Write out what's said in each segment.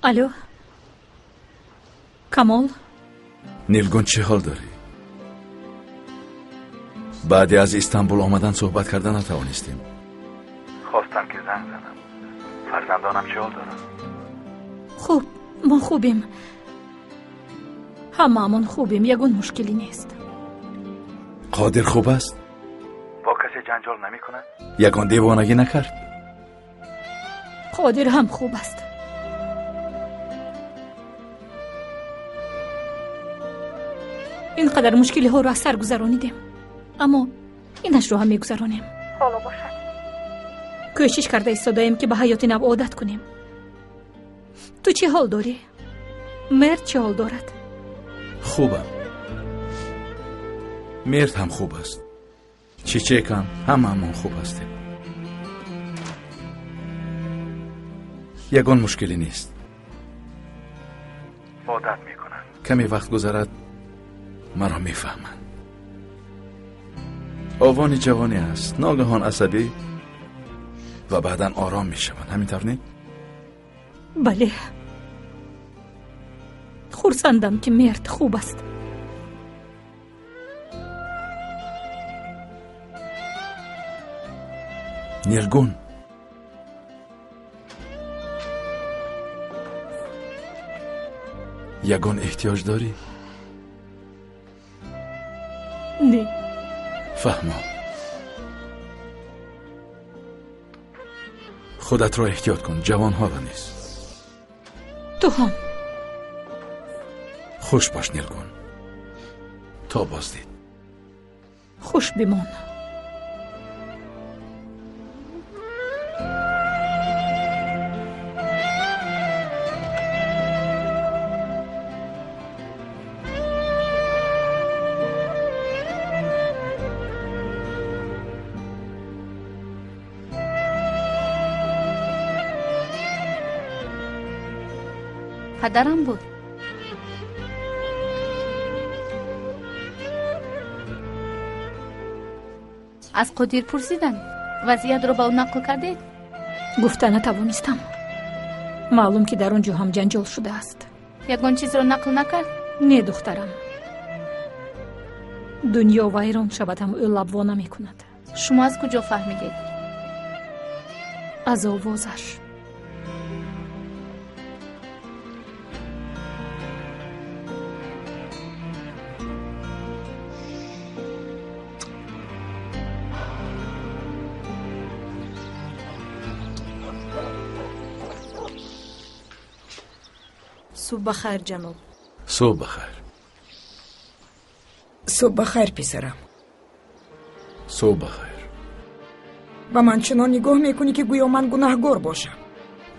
Алло, Камол. Нилгун, чӣ ҳол дорӣ? Баъде аз Истанбул омадан суҳбат карда натавонистем. Хостам ки занг занам. Фарзандонам чӣ ҳол доранд? Хуб, мо хубем. Ҳамаамон хубем, ягон мушкилӣ нест. Қодир хуб аст? Бо касе ҷанҷол намекунад? Ягон девонагӣ накард? Қодир ҳам хуб аст. Ин қадар мушкилиҳоро аз сар гузаронидем, аммо инашро ҳам мегузаронем. Ҳоло бошад, кӯшиш карда истодаем, ки ба ҳаёти нав одат кунем. Ту чӣ ҳол дорӣ? Мерд чӣ ҳол дорад? Хубам. Мерд ҳам хуб аст. Чичекам, ҳамаамон хуб ҳастем. Ягон мушкилӣ нест. Одат мекунанд. Каме вақт гузарад, маро мефаҳманд. Овони ҷавонӣ аст, ногаҳон асабӣ ва баъдан ором мешаванд. Ҳамин тавр не? Бале. Хурсандам, ки Мерд хуб аст. Нилгун, ягон эҳтиёҷ дорӣ? Не. Фаҳмо. Худатро эҳтиёт кун, ҷавонҳоро низ. Ту ҳам. Хуш бош, Нилгун. То боздид. Хуш бимон. Падарам буд. Аз Қодир пурсиданд, вазъиятро ба ӯ нақл кардед? Гуфта натавонистам. Маълум, ки дар он ҷо ҳам ҷанҷол шудааст. Ягон чизро нақл накард? Не, духтарам. Дунё вайрон шавад ҳам, ӯ лабво намекунад. Шумо аз куҷо фаҳмидед? Аз овозаш. Субҳ бахайр, ҷаноб. Субҳ бахайр. Субҳ бахайр, писарам. Субҳ бахайр. Ба ман чунон нигоҳ мекунӣ, ки гӯё ман гунаҳгор бошам.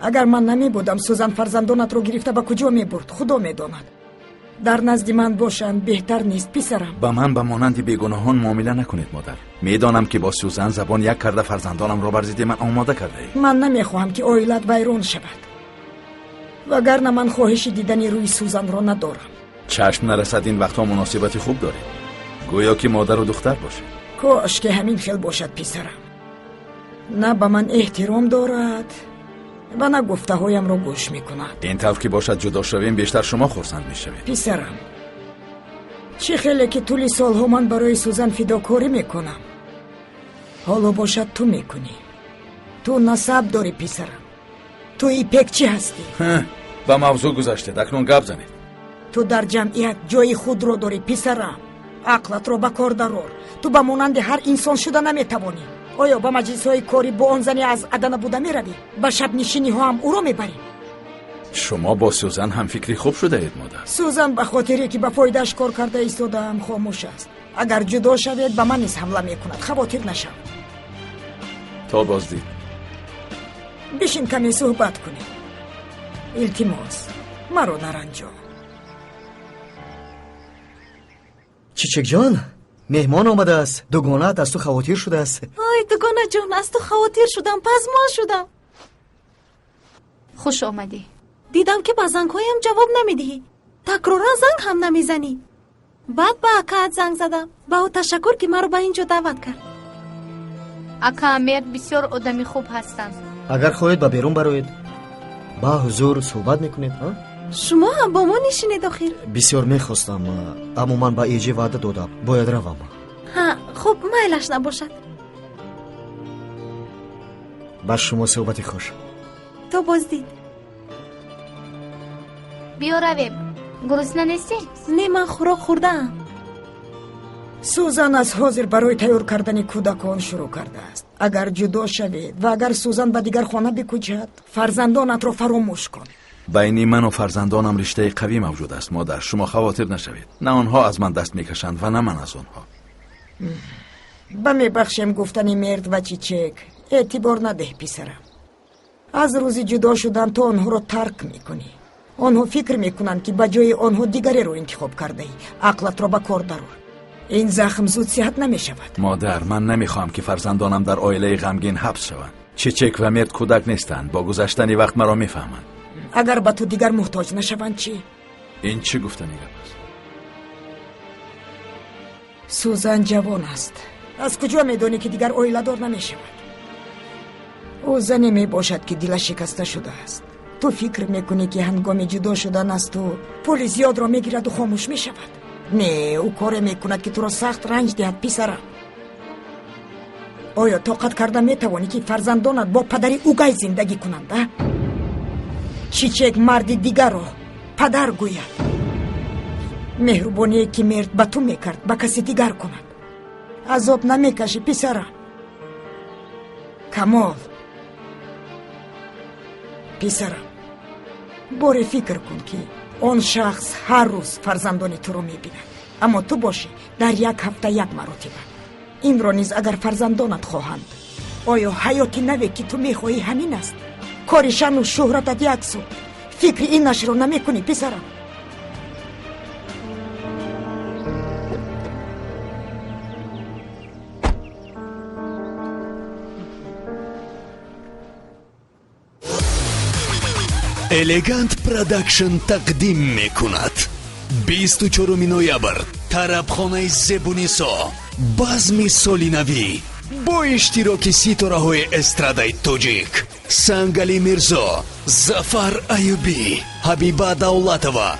Агар ман намебудам, Сузан фарзандонатро гирифта ба куҷо мебурд, худо медонад. Дар назди ман бошанд беҳтар нест, писарам. Ба ман ба монанди бегуноҳон муомила накунед, модар. Медонам, ки бо Сузан забон як карда фарзандонамро бар зидди ман омода кардаед. Ман намехоҳам, ки оилат вайрон шавад. Вагарна ман хоҳиши дидани рӯи Сузанро надорам. Чашм нарасад, ин вақтҳо муносибати хуб доред. Гӯё ки модару духтар бошед. Кош ки ҳамин хел бошад, писарам. На ба ман эҳтиром дорад ва на гуфтаҳоямро гӯш мекунад. Ин тавр ки бошад, ҷудо шавем, бештар шумо хурсанд мешавед. Писарам, чӣ хеле ки тӯли солҳо ман барои Сузан фидокорӣ мекунам, ҳоло бошад ту мекунӣ. Ту насаб дорӣ, писарам. Ту ипекчӣ ҳастӣ. Ба мавзӯъ гузаштед, акнун гап занед. Ту дар ҷамъият ҷои худро дорӣ, писарам. Ақлатро ба кор дарор. Ту ба монанди ҳар инсон шуда наметавонӣ. Оё ба маҷлисҳои корӣ бо он зане аз Адана буда меравӣ? Ба шабнишиниҳо ҳам ӯро мебарӣ? Шумо бо Сузан ҳамфикри хуб шудаед, модар. Сузан ба хотире ки ба фоидааш кор карда истодаам хомӯш аст. Агар ҷудо шавед, ба ман низ ҳамла мекунад. Хавотир нашав. То боздид. Бишин, каме суҳбат кунем. Илтимос, маро наранҷон. Чичекҷон, меҳмон омадааст. Дугонаат аз ту хавотир шудааст. Ой, дугонаам. Ягонаҷон, аз ту хавотир шудам, пазмон шудам. Хуш омадӣ. Дидам, ки ба зангҳоям ҷавоб намедиҳӣ, такроран занг ҳам намезанӣ. Баъд ба акаат занг задам. Ба ӯ ташаккур, ки маро ба ин ҷо даъват кард. Ака Мерд бисёр одами хуб ҳастанд. Агар хоҳед, ба берун бароед, ба ҳузур суҳбат мекунед. Шумо ҳам бо мо нишинед охир. Бисёр мехостам, аммо ман ба Эҷи ваъда додам, бояд равам. Ҳа, хуб, майлаш набошад. Ба шумо суҳбати хуш. То боздид. Биё равем. Гурусна нестӣ? Не, ман хӯрок хӯрдаам. Сузан аз ҳозир барои тайёр кардани кӯдакон шурӯъ кардааст. Агар ҷудо шавед ва агар Сузан ба дигар хона бикӯчад, фарзандонатро фаромӯш кун. Байни ману фарзандонам риштаи қавӣ мавҷуд аст, модар. Шумо хавотир нашавед. На онҳо аз ман даст мекашанд ва на ман аз онҳо. Ба мебахшем гуфтани Мерд ва Чичек эътибор надеҳ, писарам. Аз рӯзи ҷудо шудан ту онҳоро тарк мекунӣ. Онҳо фикр мекунанд, ки ба ҷои онҳо дигареро интихоб кардаӣ. Ақлатро ба кор дарор. Ин захм зуд сиҳат намешавад. Модар, ман намехоҳам, ки фарзандонам дар оилаи ғамгин ҳабс шаванд. Чичек ва Мерд кӯдак нестанд, бо гузаштани вақт маро мефаҳманд. Агар ба ту дигар муҳтоҷ нашаванд чӣ? Ин чӣ гуфтани гап аст? Сузан ҷавон аст. Аз куҷо медонӣ, ки дигар оиладор намешавад? Ӯ зане мебошад, ки дилаш шикаста шудааст. Ту фикр мекунӣ, ки ҳангоми ҷудо шудан аз ту пули зиёдро мегираду хомӯш мешавад? Не, ӯ коре мекунад, ки туро сахт ранҷ диҳад, писарам. Оё тоқат карда метавонӣ, ки фарзандонат бо падари угай зиндагӣ кунанд, а? Чичек марди дигарро падар гӯяд. Меҳрубоние, ки Мерд ба ту мекард, ба каси дигар кунад. Азоб намекашӣ, писарам. Камол, писарам, боре фикр кун, ки он шахс ҳар рӯз фарзандони туро мебинад, аммо ту бошӣ дар як ҳафта як маротиба. Инро низ агар фарзандонат хоҳанд. Оё ҳаёти наве, ки ту мехоҳӣ, ҳамин аст? Кори шаъну шӯҳратат як су, фикри инашро намекунӣ, писарам. Элегант Продакшн тақдим мекунад. 24 ноябр, тарабхонаи Зебунисо, базми соли навӣ бо иштироки ситораҳои эстрадаи тоҷик: Сангали Мирзо, Зафар Аюбӣ, Ҳабиба Давлатова.